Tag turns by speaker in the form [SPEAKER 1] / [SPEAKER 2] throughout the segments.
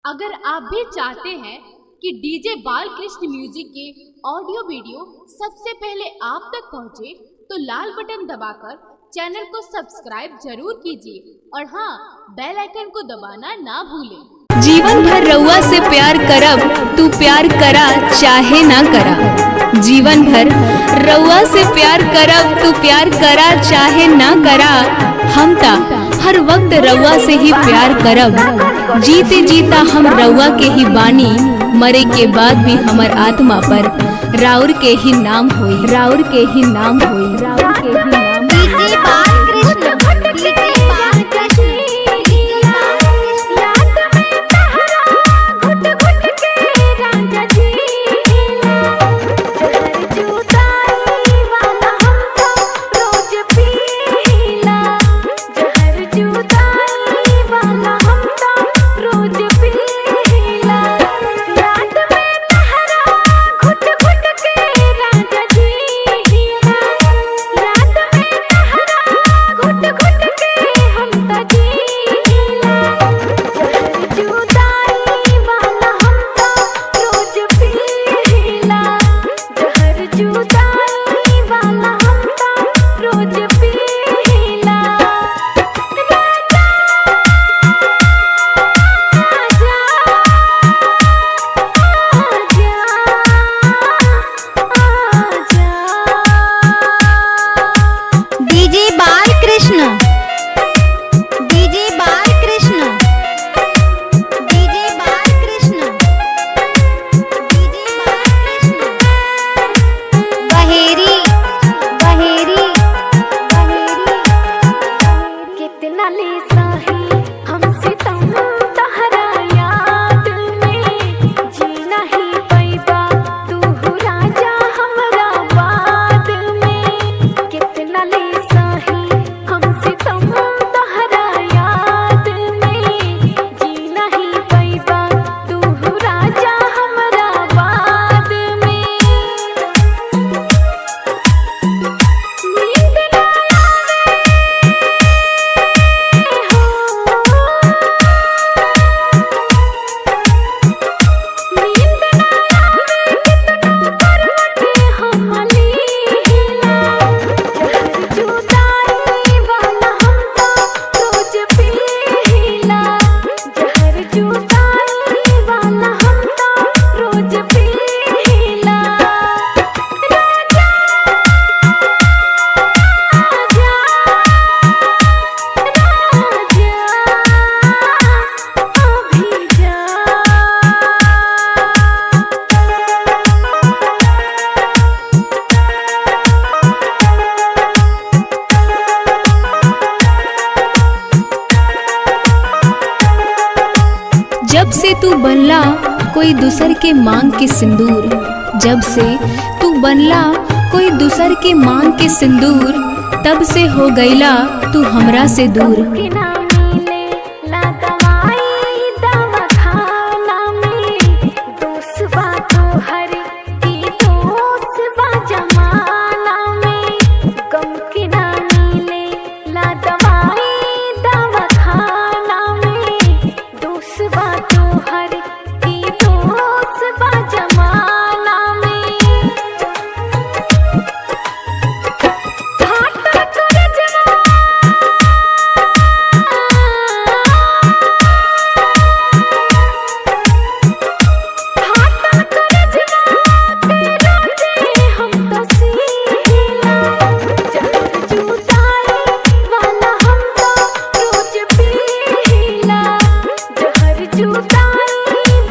[SPEAKER 1] अगर आप भी चाहते हैं कि डीजे बालकृष्ण म्यूजिक के ऑडियो वीडियो सबसे पहले आप तक पहुंचे, तो लाल बटन दबाकर चैनल को सब्सक्राइब जरूर कीजिए और हाँ, बेल आइकन को दबाना ना भूलें।
[SPEAKER 2] जीवन भर रउआ से प्यार करब, तू प्यार करा चाहे ना करा। जीवन भर रउआ से प्यार करब, तू प्यार करा चाहे ना करा। हम ता हर वक्त रउआ से ही प्यार करब। जीते जीता हम रउआ के ही बानी, मरे के बाद भी हमर आत्मा पर राउर के ही नाम होई, राउर के ही नाम होई, राउर के ही नाम।
[SPEAKER 3] DJ Balkrishna, DJ Balkrishna, DJ Balkrishna, DJ Balkrishna, DJ Balkrishna, DJ Balkrishna. Baheri, Baheri, Baheri.
[SPEAKER 4] कितना ले साही हम सितम तहरा याद में, जीना ही पैबा तू राजा हमरा बाद में। कितना ले साही हम सितम तहरा याद में, जीना ही पैबा तू राजा हमरा बाद में। नींद ना
[SPEAKER 2] जब से तू बनला कोई दूसर के मांग के सिंदूर, जब से तू बनला कोई दूसर के मांग के सिंदूर, तब से हो गईला तू हमरा से दूर।
[SPEAKER 4] कि ना मिले ला दवाई दवाखाना में, दोष बा तोहर की दोष बा जमाना में। गम के ना मिले ला दवाई दवाखाना में, दोष बा तोहर की दोष बा जमाना में। घाटा कर जवा जुदाई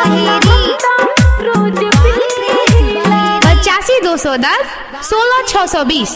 [SPEAKER 3] बहेरी
[SPEAKER 4] रोज पीला
[SPEAKER 5] 85 210 16 620।